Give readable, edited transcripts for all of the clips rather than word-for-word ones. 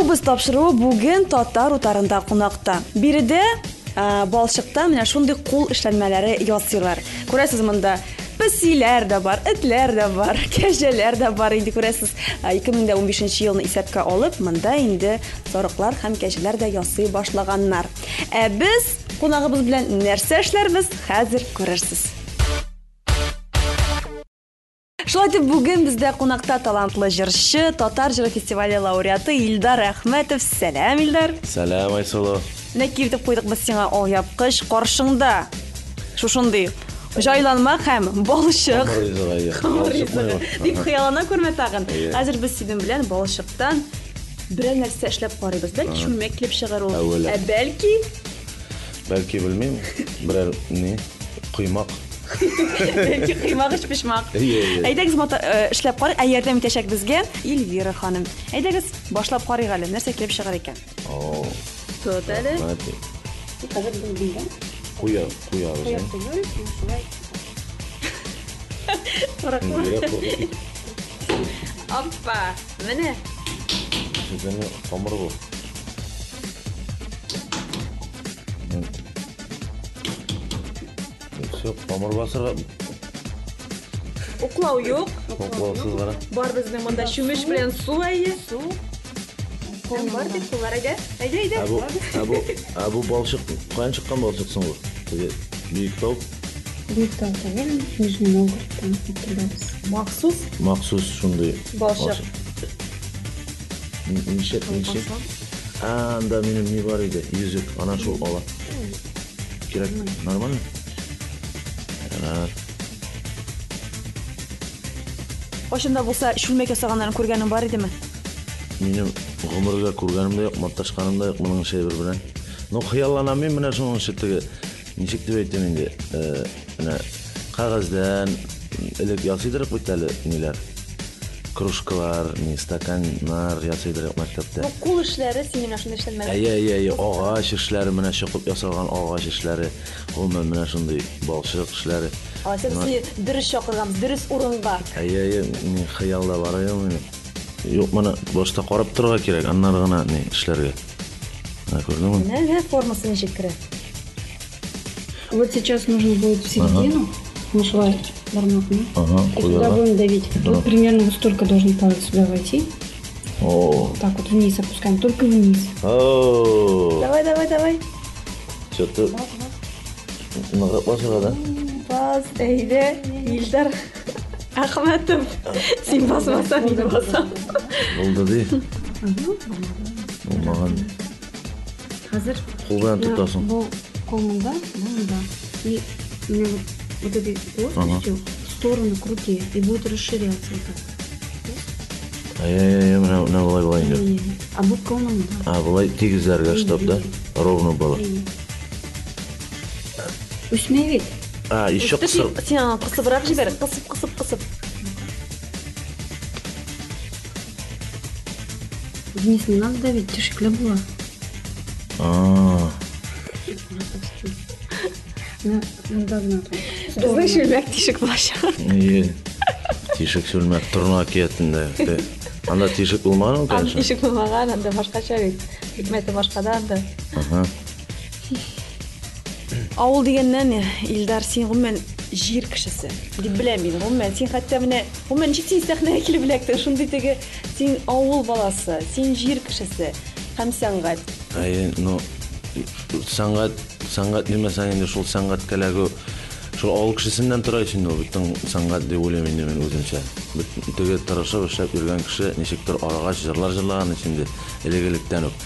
Икәү без тапшыруы бүген Татар утарында кунакта. Биредә балчыкта менә шундый кул эшләнмәләре ясыйлар. Күрәсез, монда песиләр дә бар, этләр дә бар, кәҗәләр дә бар инде, күрәсез. 2015 елны исәпкә алып, монда инде сарыклар һәм кәҗәләр дә ясый башлаганнар. Ә без кунагыбыз белән нәрсә эшләрбез, хәзер күрерсез. Шулай итеп, бүген бездә кунакта талантлы җырчы, Татар җыры фестивале лауреаты Илдар Әхмәтов. Сәлам, Илдар. Сәлам, Айсылу. Менә киертеп куйдык без сиңа алъяпкыч. Каршыңда шушындый җайланма һәм балчык. Камыр ризыгы, әйе. Камыр ризыгы. Дип хыяллана күрмә тагын. Хәзер без синең белән балчыктан берәр нәрсә эшләп карыйбыз. Бәлки чүлмәк килеп чыгар ул. Ә бәлки Бәлки, белмим, берәр ни, коймак. Бәлки коймак өчпочмак. Әйдәгез, эшләп карыйк. Ә ярдәм итәчәк безгә Эльвира ханым. Әйдәгез, башлап карыйк әле, нәрсә килеп чыгар икән. Тот әле. Куя, куябыз. Опа, менә. Сезнең камыр бу. Все, камыр басырга. Уклау юк. Уклаусыз гына. Бар безнең монда чүмеч белән су, әйе. Су. Һәм бар дип куллар, әйдә. Әйдә, әйдә. Ә бу, ә бу, ә бу балчык, каян чыккан балчык соң бу? Теге Биектау. Биектау түгел, Нижний Новгородтан китерәбез. Махсус? Махсус шундый. Балчык. Ничә, ничә? Ә, анда минем ни бар иде? Йөзек. Ана шул ала. Кирәк. Нормально? Ярар. Кайчан да булса чүлмәк ясаганнарын күргәнең бар идеме? Минем гомергә күргәнем дә юк, маташканым да юк моның ише әйбер белән. Ну, хыялланам мин менә шуның ише теге, ничек дип әйтим инде, менә кәгазьдән элек ясыйдыр бит әле ниләр. Кружкалар, ни, стаканнар ясыйдыр мәктәптә. Ну, кул эшләре синең менә шундый эшләнмәләр. Әйе, әйе, әйе, агач эшләре, менә чокып ясалган агач эшләре, гомумән менә шундый балчык эшләре. Алайса без сине дөрес чакырганбыз, дөрес урынга. Әйе, әйе, ни, хыялда бар иде ул минем. Юк, моны башта карап торырга кирәк, аннары гына ни эшләргә. Менә күрдеңме? Менә, менә формасы ничек керә. Вот сейчас нужно будет в середину, нашла бармакны, Ага, и туда будем давить. Да. Вот примерно вот столько должен палец сюда войти. О. Так вот вниз опускаем, только вниз. О. Давай, давай, давай. Что-то ныграк басырга, да? Бас, әйдә, Илдар Әхмәтов. Син басмасаң, мин басам. Булды ди. Булмаган. Хәзер Кул белән тотасың. Бу кул монда, бу монда. И у меня вот, вот этой плоскостью в сторону к руке и будет расширяться вот так. Әй, әй, менә, менә болай болай инде. Не-не-не. А бу кул монда. А, болай тигезләргә, чтоб, да? Ровно было. Үсмәй бит. А, еще Үсте, кысыр. Син аны кысыбрак җибәр. Кысып, кысып, кысып. Вниз не надо давить, тишекле була. А. Монда гына. Безнең чүлмәк тишек булачак. Әйе. Тишек чүлмәк, торна әкиятендә. Анда тишек булмаган ул, конечно. Анда тишек булмаган, анда башкача бит. Хикмәте башкада анда. Ага. Авыл дигәннән, Илдар, син гомумән җир кешесе дип беләм мин. Гомумән, син хәтта менә, гомумән, ничек син сәхнәгә килеп эләктең? Шундый теге, син авыл баласы, син җир кешесе һәм сәнгать. Әйе, ну, сәнгать, сәнгать димәсәң инде шул сәнгатькә эләгү шул авыл кешесеннән тора ич инде ул бөтен сәнгать дип уйлыйм инде мин үземчә. Теге тырышып эшләп йөргән кеше ничектер арыгач җырлар җырлаган ич инде элек-электән үк.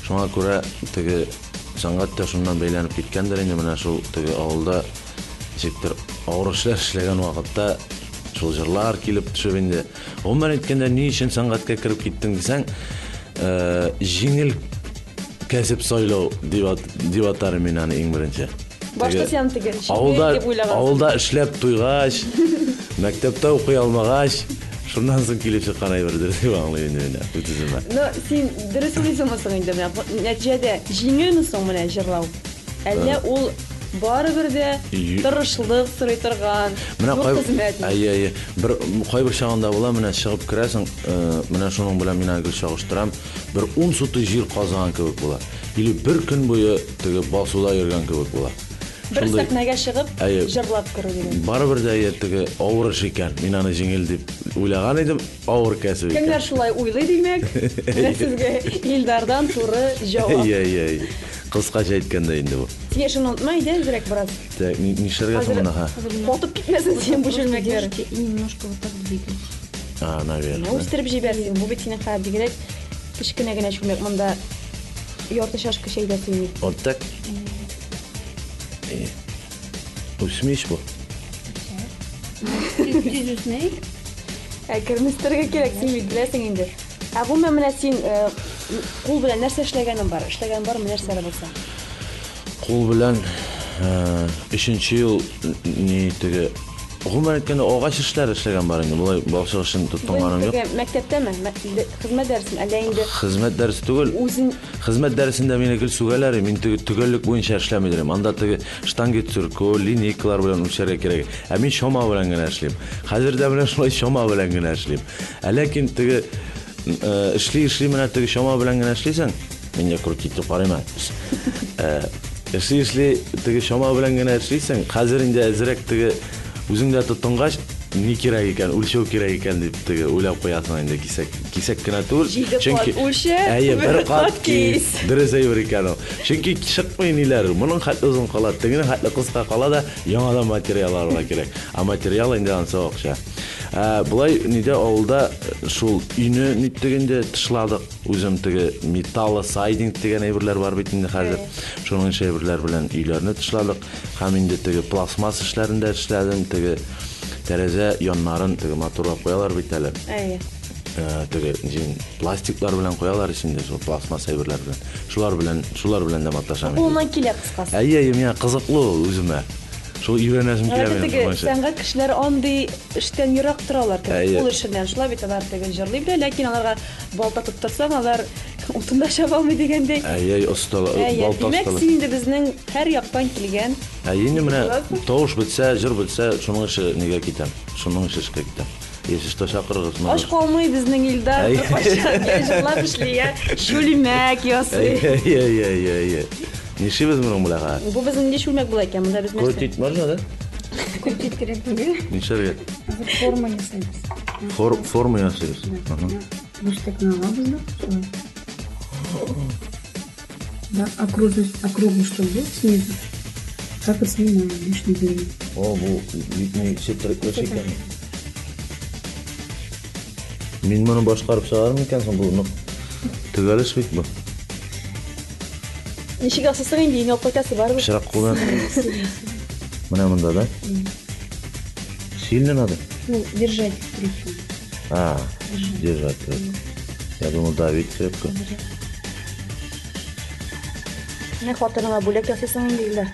Шуңа күрә теге сәнгать тә шуннан бәйләнеп киткәндер инде, менә шул теге авылда ничектер авыр эшләр эшләгән вакытта шул җырлар килеп төшеп инде. Гомумән әйткәндә, ни өчен сәнгатькә кереп киттең дисәң, җиңел кәсеп сайлау дип атар мин аны иң беренче. Башта син теге җиңел дип уйлагансың. Авылда эшләп туйгач, мәктәптә укый алмагач, шуннан соң килеп чыккан әйбердер дип аңлыйм инде мин үз-үземә. Но син дөрес уйлыйсыңмы соң инде менә нәтиҗәдә җиңелме соң менә җырлау? Әллә ул Барыбер дә тырышлык сорый торган зур хезмәт. Әйе, әйе. Бер кайбер чагында була, менә чыгып керәсең, менә шуның белән мин аны гел чагыштырам, бер ун сутый җир казыган кебек була. Или бер көн буе теге басуда йөргән кебек була. Бер сәхнәгә чыгып, җырлап керү дигән. Барыбер дә әйе, теге авыр эш икән. Мин аны җиңел дип уйлаган идем, авыр кәсеп икән. Кемнәр шулай уйлый, димәк, менә сезгә Илдардан туры җавап. Әйе, әйе, әйе. Кыскача әйткәндә инде бу. Син яшеңне онытма, әйдә, әзрәк бераз. Так, нишләргә соң монда, ха? Катып китмәсен синең бу чүлмәкләр. И немножко вот так двигать. А, наверное. Ну, үстереп җибәр син. Бу бит синең хәзер бигрәк кечкенә генә чүлмәк. Монда ярты чашка чәй дә сыймый. Вот так. Үсми ич бу. Тиз үсми. Әкрен үстерергә кирәк, син бит беләсең инде. Ә гомумән менә син кул белән нәрсә эшләгәнең бар? Эшләгән бармы, нәрсәләр булса? Кул белән өченче ел ни теге гомумән әйткәндә агач эшләре эшләгән бар инде. Болай балчык эшен тотынганым юк. Мәктәптәме? Хезмәт дәресен әллә инде? Хезмәт дәресе түгел. Үзен Хезмәт дәресендә мине гел сүгәләр, мин теге төгәллек буенча эшләми дирем. Анда теге штанги циркуль, линейкалар белән үлчәргә кирәк. Ә мин чама белән генә эшлим. Хәзер дә менә шулай чама белән генә эшлим. Ә ләкин теге эшли-эшли менә теге чама белән генә эшлисең. Мин дә крутить итеп карыйм әле. Эшли-эшли теге чама белән генә эшлисең. Хәзер инде әзрәк теге үзең дә тотынгач, ни кирәк икән, үлчәү кирәк икән дип теге уйлап куясың инде кисәк, кисәк кенә түгел. Җиде кат үлчә, әйе, бер кат кис. Дөрес әйбер икән ул. Чөнки чыкмый ниләр, моның хәтле озын кала, тегенең хәтле кыска кала да, яңадан материал алырга кирәк. Ә материал инде ансы акча. Ә, болай нидә авылда шул өйне ниттек инде, тышладык. Үзем теге металло сайдинг дигән әйберләр бар бит инде хәзер. Шуның ише әйберләр белән өйләрне тышладык. Һәм инде теге пластмасс эшләрен дә эшләдем, теге тәрәзә яннарын теге матурлап куялар бит әле. Әйе. Теге җин пластиклар белән куялар ич инде, шул пластмасс әйберләр белән. Шулар белән, шулар белән дә маташам. Кулыннан килә кыскасы. Әйе, әйе, миңа кызыклы ул үземә. Шул өйрәнәсем килә Гадәттә минем теге шуның өчен. сәнгать кешеләре андый эштән ерак торалар, теге Әйе. кул эшеннән. Шулай бит алар теге җырлый белә, ләкин аларга балта тоттырсаң, алар утын да чаба алмый дигәндәй. Әйе, әйе, оста, Әйе, балта димәк, осталы. син инде безнең һәр яктан килгән. Әйе, инде менә тавыш бетсә, җыр бетсә, шуның ише нигә китәм. Шуның ише эшкә китәм. Если что, чакырыгыз. Ач калмый безнең Илдар, Әйе. беркайчан. Я җырлап эшли, я чүлмәк ясый. Әйе, әйе, әйе, әйе. Нишлибез моның белән хәзер? Бу безнең нинди чүлмәк була икән? Монда без нәрсә? Крутить можно, да? Крутить кирәк түгел. Нишләргә? Хәзер форма ясыйбыз. Фор, форма ясыйбыз. Ага. Бу стакан алабыз да, шулай. Да, окружность, округлый, чтобы был снизу. Так вот снимаем лишний глину. О, бу бик ни четрек икән. Мин моны башкарып чыгармын икән соң, бу нык төгәл эш бит бу. Ничек ясыйсың инде, өеңә алып кайтасы барыбер. Пычрак кулдан. Менә монда, да? Сильно надо? Ну, держать крепко. А, держать крепко. Я думал, давить крепко. Менә хатыныңа бүләк ясыйсың инде, Илдар.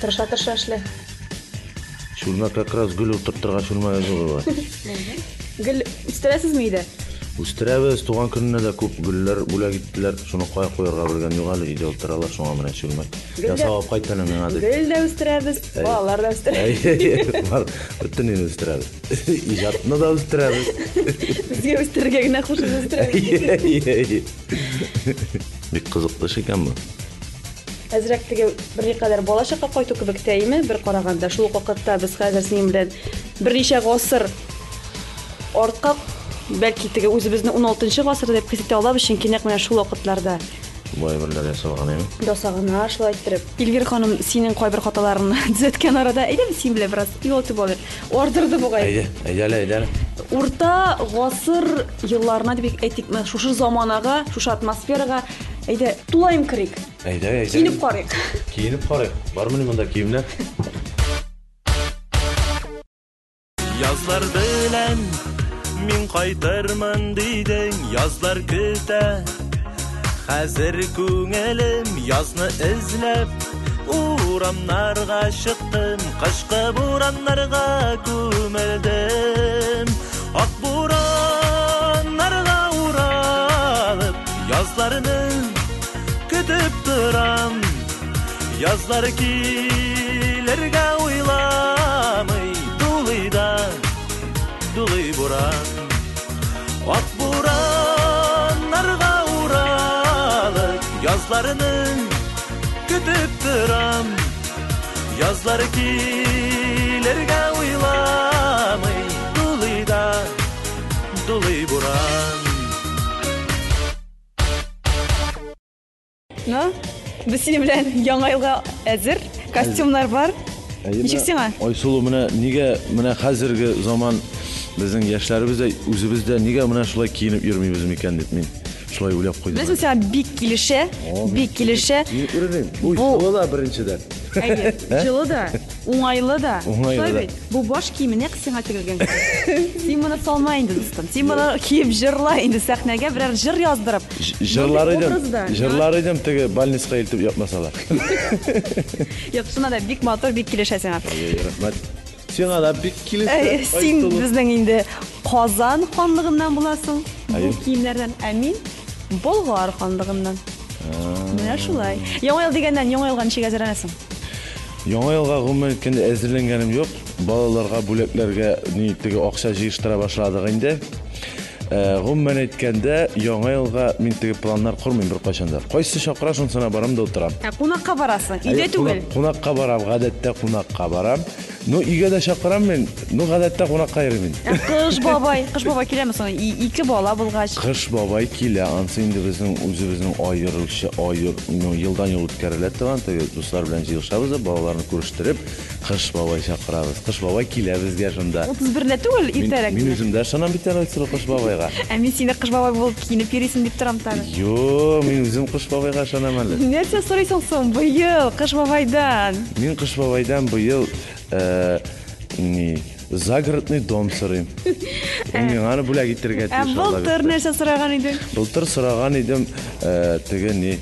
Тырыша-тырыша эшлә. Чүлмәк как раз гөл утыртырга чүлмәге юк була. Гөл үстерәсезме өйдә? Үстерәбез, туган көненә дә күп гөлләр бүләк иттеләр. Шуны кая куярга белгән юк әле, өйдә утыралар, шуңа менә чүлмәк. Гөл дә- Ясап алып кайт әнә миңа дип. Гөл дә үстерәбез, балалар да үстерәбез. Әйе, бар, бөтен өйне үстерәбез. Иҗатны да үстерәбез. Безгә үстерергә генә кушып үстерәбез. Әйе, әйе, әйе. Бик кызыклы эш икән бу. Әзрәк теге берникадәр балачакка кайту кебек тә име, бер караганда. Шул ук вакытта без хәзер синең белән берничә гасыр артка, бәлки теге үзебезне 16 гасыр дип хис итә алабыз, чөнки нәкъ менә шул вакытларда Бу әйберләр ясалган әйме? Ясагына шулай иттереп. Эльвира ханым, синең кайбер хаталарыңны төзәткән арада, әйдә без синең белән бераз ял итеп алыйк. Ардырды бугай. Әйдә, әйдә әле, әйдә әле. Урта гасыр елларына дип әйтикме, шушы заманага, шушы атмосферага, әйдә, тулаем керик. Әйдә, әйдә. Киенеп карыйк. Киенеп карыйк. Бармыни монда киемнәр? Язлар белән мин кайтырмын дидең, язлар көтә. Хәзер күңелем язны эзләп урамнарга чыктым, кышкы бураннарга күмелдем. Ак бураннарга уралып, язларны көтеп торам. Язлар килергә уйламый, дулый да дулый буран. Ак бураннарга уралып, язларны көтеп торам. Язлар килергә уйламый, дулый да дулый буран. Ну, без синең белән Яңа елга әзер, костюмнар бар. Ничек сиңа? Айсылу, менә нигә менә хәзерге заман безнең яшьләребез дә, үзебез дә нигә менә шулай киенеп йөрмибез микән дип мин шулай уйлап куйдым. Беләсеңме, сиңа бик килешә, бик килешә. Киенеп йөрмим. Бу Бу- җылы да беренчедән. Әйе, җылы да, уңайлы да. Уңайлы Шулай да. бит? Бу баш киеме нәкъ сиңа тегелгән кебек. Син моны салма инде, дустым. Син моны киеп җырла инде сәхнәгә берәр җыр яздырып. Җырлар Мондый идем, образда, җырлар идем теге больницага илтеп япмасалар. Юк, шуннан да бик матур, бик килешә сиңа. Әйе, рәхмәт. Сиңа да бик килешә. Әй, син Айсылу. безнең инде Казан ханлыгыннан буласың. Бу Әйе. киемнәрдән, ә мин Болгар ханлыгыннан. Менә шулай. Яңа ел дигәннән, яңа елга ничек әзерләнәсең? Яңа елга гомумән әйткәндә әзерләнгәнем юк. Балаларга бүләкләргә ни теге акча җыештыра башладык инде. Гомумән әйткәндә, яңа елга мин теге планнар кормыйм беркайчан да. Кайсы чакыра, шунысына барам да утырам. Ә кунакка барасың, өйдә Әйе, түгел. Кунакка барам, гадәттә кунакка барам. Ну, өйгә дә чакырам мин, ну, гадәттә кунакка йөрим мин. Ә Кыш бабай, Кыш бабай киләме соң? Ике бала булгач. Кыш бабай килә, ансы инде безнең үзебезнең аеруча аер, ну, елдан-ел үткәрелә торган, теге дуслар белән җыелышабыз да, балаларны күрештереп, Кыш бабай чакырабыз. Кыш бабай килә безгә шунда. 31-дә түгел, Мин, иртәрәк. мин үзем дә ышанам бит әле Айсылу Кыш бабайга. Ә мин сине Кыш бабай булып киенеп йөрисең дип торам тагы. Юк, мин үзем Кыш бабайга ышанам әле. Нәрсә сорыйсың соң быел Кыш бабайдан? Мин Кыш бабайдан быел ни, загородный дом сорыйм. Ул миңа аны бүләк итәргә Ә тиеш. Алла былтыр бирсә. нәрсә сораган идең? Былтыр сораган идем, теге ни,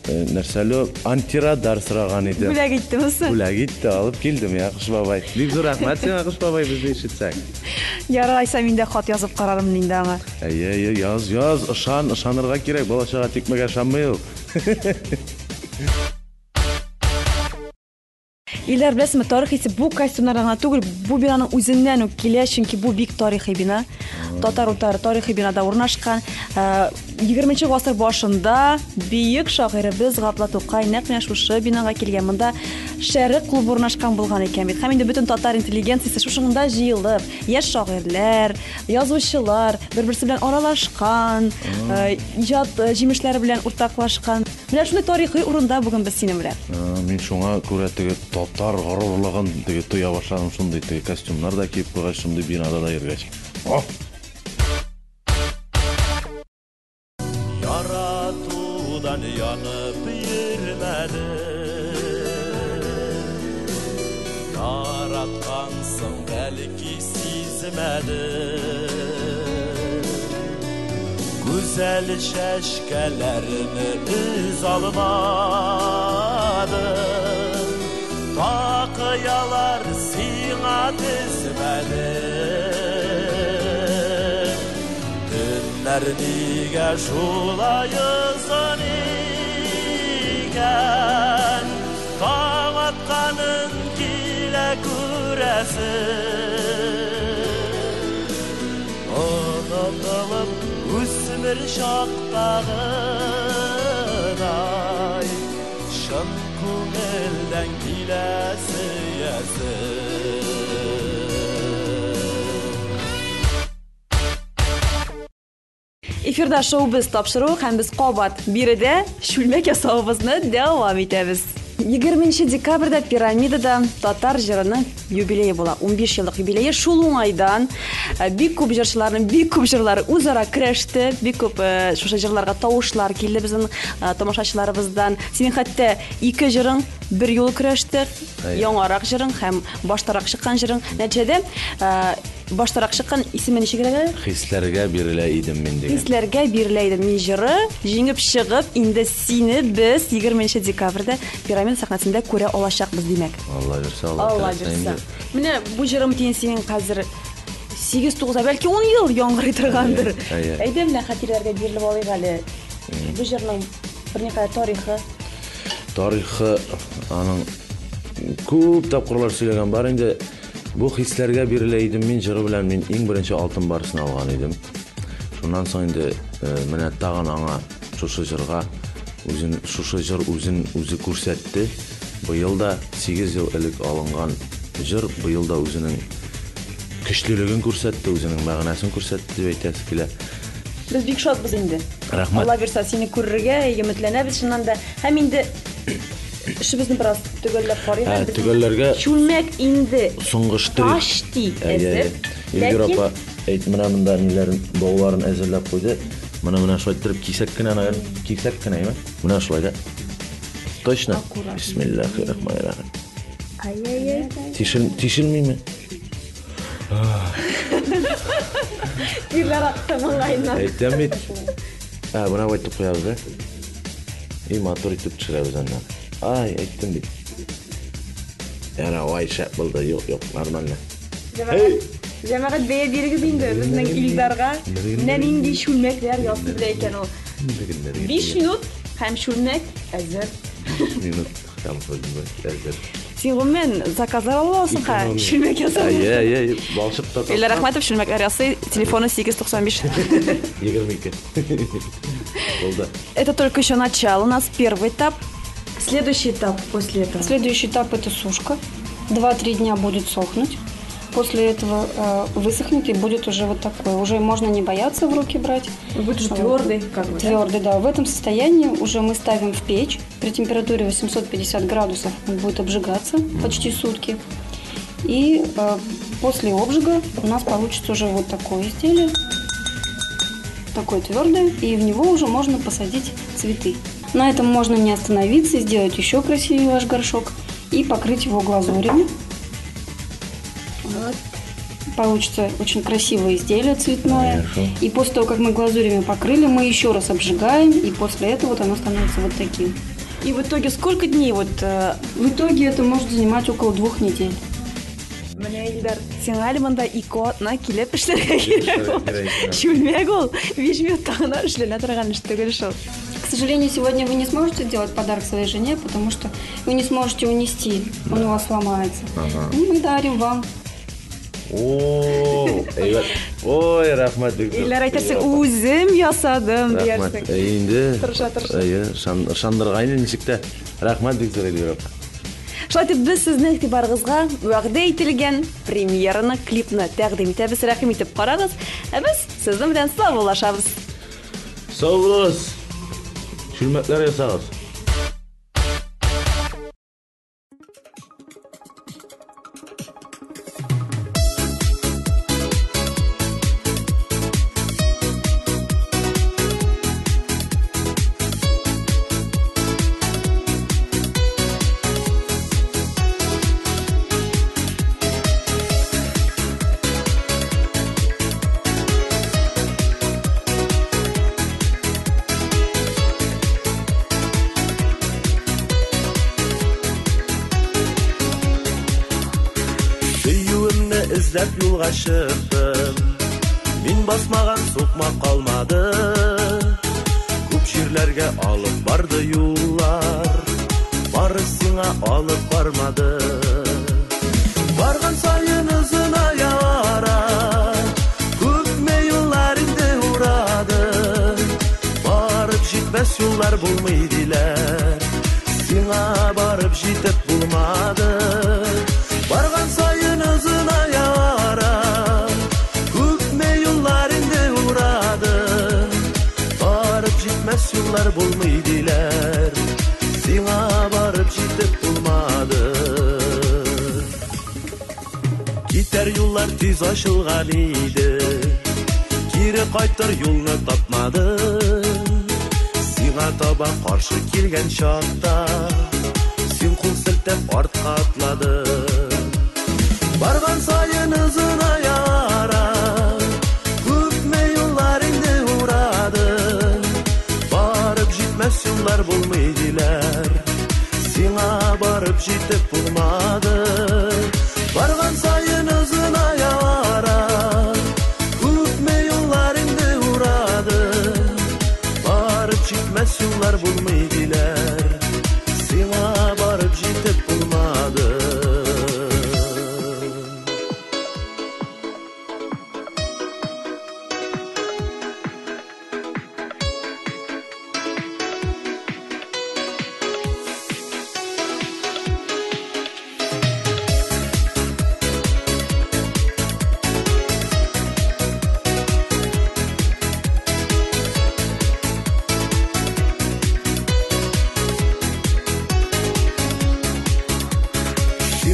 нәрсәле, антирадар сораган идем. Бүләк иттеме соң? Бүләк итте, алып килдем я, Кыш бабай. Бик зур рәхмәт сиңа, Кыш бабай, безне ишетсәң. Ярар, айса мин дә хат язып карармын инде аңа. Әйе, әйе, яз, яз, ышан, ышанырга кирәк, бала чага тикмәгә ышанмый ул. Илдар, беләсеңме, тарих исе бу костюмнардан гына түгел, бу бинаның үзеннән үк килә, чөнки бу бик тарихи бина. Татар утары тарихи бинада урнашкан. 20 гасыр башында бөек шагыйребез Габдулла Тукай нәкъ менә шушы бинага килгән. Монда Шәрык клубы урнашкан булган икән бит. Һәм инде бөтен татар интеллигенциясе шушында җыелып, яшь шагыйрьләр, язучылар бер-берсе белән аралашкан, иҗат җимешләре белән уртаклашкан. Менә шундый тарихи урында бүген без синең белән. Мин шуңа күрә теге татар горурлыгын теге тоя башладым, шундый теге костюмнар да киеп куйгач, шундый бинада да йөргәч. О! Яратудан янып йөрмәдем. Яраткансың, бәлки сизмәдем. Гүзәл чәчкәләрне өз алмадым. Такыялар сиңа тезмәдем. Төннәр нигә шулай озын икән? Таң атканын килә күрәсең. Онытылып үсмер чактагыдай, чын күңелдән килә сөясең. Эфирда шоу без тапшыру һәм без кабат биредә чүлмәк ясавыбызны дәвам итәбез. 20 декабрьдә Пирамидада татар җырының юбилее була. 15 еллык юбилее. Шул уңайдан бик күп җырчыларның бик күп җырлары үзара көрәште, бик күп шушы җырларга тавышлар килде безнең тамашачыларыбыздан. Синең хәтта ике җырың бер юлы көрәште. Әйе. Яңарак җырың һәм баштарак чыккан җырың. Нәтиҗәдә баштарак чыккан исеме ничек әле? Хисләргә бирелә идем мин дигән. Хисләргә бирелә идем мин җыры җиңеп чыгып, инде сине без 20 декабрьдә Пирамида сәхнәсендә күрә алачакбыз, димәк. Алла бирсә, Алла Алла теләсә бирсә. инде. Менә бу җырым тиен синең хәзер 8-9, бәлки 10 ел яңгырый торгандыр. Әйе, әйе. Әйдә, менә хатирәләргә бирелеп алыйк әле. Бу җырның берникадәр тарихы. Тарихы аның күп тапкырлар сөйләгән бар инде. Бу хисләргә бирелә идем мин җыры белән мин иң беренче алтын барысын алган идем. Шуннан соң инде менә тагын аңа шушы җырга үзен шушы җыр үзен үзе күрсәтте. Быел да 8 ел элек алынган җыр быел да үзенең көчлелеген күрсәтте, үзенең мәгънәсен күрсәтте дип әйтәсе килә. Без бик шатбыз инде. Рәхмәт. Алла бирсә, сине күрергә өметләнәбез чыннан да. Һәм инде эшебезне бераз төгәлләп карыйк. Ә, төгәлләргә Чүлмәк инде соңгы штрих. Почти Әйе, әзер. әйе. Эльвира Ләкин апа әйт, менә монда ниләрен, бауларын әзерләп куйды. Менә менә шулай иттереп кисәк кенә, наверное, кисәк кенә, әйме? Менә шулай да. Точно? Бисмиллахир-рахманир-рахим. Ай-яй-яй. Тишел, тишелмиме? Тирләр акты маңгаеннан. Әйтәм бит. Ә, менә бу итеп куябыз, да? И матур итеп төшерәбез аннан. Ай, әйттем бит. Яра, ай, шәп булды. Юк, юк, нормально. Җәмәгать, җәмәгать бәя бирегез инде безнең Илдарга. Менә нинди чүлмәкләр ясый белә икән ул. 5 минут һәм чүлмәк әзер. Минут һәм чүлмәк әзер. Син гомумән заказлар ала аласың ха, чүлмәк ясау. Әйе, әйе, әйе, балчык та. Илдар Әхмәтов чүлмәкләр ясый, телефоны 895. 22. Булды. Это только еще начало, у нас первый этап. Следующий этап после этого. Следующий этап это сушка. 2-3 дня будет сохнуть. После этого высохнет и будет уже вот такое. Уже можно не бояться в руки брать. Будет уже твердый, как бы, да? Твердый, да. В этом состоянии уже мы ставим в печь. При температуре 850 градусов он будет обжигаться почти сутки. И после обжига у нас получится уже вот такое изделие. Такое твердое. И в него уже можно посадить цветы. На этом можно не остановиться, сделать еще красивее ваш горшок и покрыть его глазурями. Вот. Получится очень красивое изделие цветное. Хорошо. И после того, как мы глазурями покрыли, мы еще раз обжигаем, и после этого вот оно становится вот таким. И в итоге сколько дней вот? В итоге это может занимать около 2 недель. Менә Илдар, сиңа әле монда ике атна килеп эшләргә кирәк ул. Эшләргә кирәк. Чүлмәк ул 5 минутта гына эшләнә торган эш түгел шул. К сожалению, сегодня вы не сможете сделать подарок своей жене, потому что вы не сможете унести, он у вас сломается. Ага. Ну, мы дарим вам. О, әйбәт. Ой, рәхмәт бик зур. Илдар әйтерсең, үзем ясадым Рәхмәт. диярсең. Инде. Тырыша, тырыша. Әйе, ышандырган ничек тә. Рәхмәт бик зур, Эльвира апа. Шулай итеп, без сезнең игътибарыгызга вәгъдә ителгән премьераны, клипны тәкъдим итәбез. Рәхим итеп карагыз. Ә без сезнең белән саубуллашабыз. Сау булыгыз. Чүлмәкләр ясагыз. Сөюемне эзләп юлга чыктым. Мин басмаган сукмак калмады. Күп җирләргә алып барды юллар, бары сиңа алып бармады. Барган саен озыная ара, күпме юллар инде урады. Барып җитмәс юллар булмый диләр, сиңа барып җитеп булмады. Барган саен озыная ара, күпме юллар инде урады. Барып җитмәс юллар булмый диләр, сиңа барып җитеп булмады. Китәр юллар тиз ачылган иде, кире кайтыр юлны тапмадым. Сиңа таба каршы килгән чакта, син кул селтәп артка атладың. Барган саен озыная ара, күпме юллар инде урады. Барып җитмәс юллар булмый диләр, сиңа барып җитеп булмады. Барган саен озыная ара, күпме юллар инде урады. Барып җитмәс юллар булмый диләр, сиңа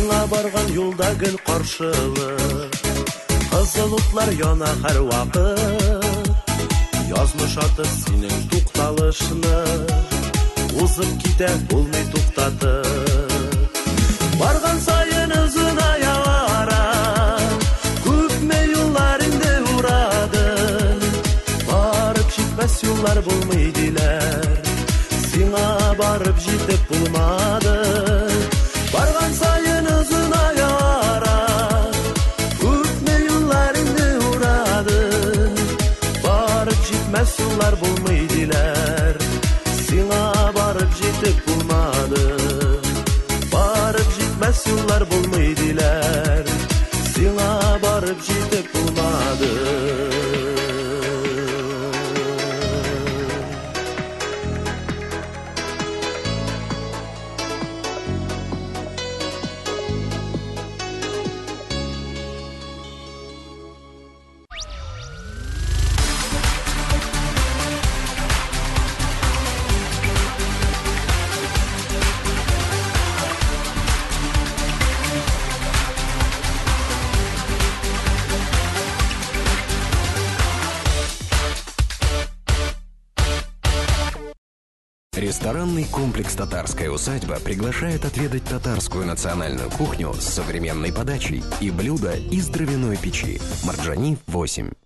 Сиңа барган юлда гел каршылык. Кызыл утлар яна һәрвакыт. Язмыш аты синең тукталышны узып китә, булмый туктатып. Барган саен озыная ара, күпме юллар инде урады. Барып җитмәс юллар булмый диләр, сиңа барып җитеп булмады. Барган саен озыная ара, күпме юллар инде урады. Барып җитмәс юллар булмый диләр, сиңа барып җитеп булмады. Барып җитмәс юллар булмый диләр, сиңа барып җитеп булмады. Ресторанный комплекс «Татарская усадьба» приглашает отведать татарскую национальную кухню с современной подачей и блюда из дровяной печи. Марджани 8.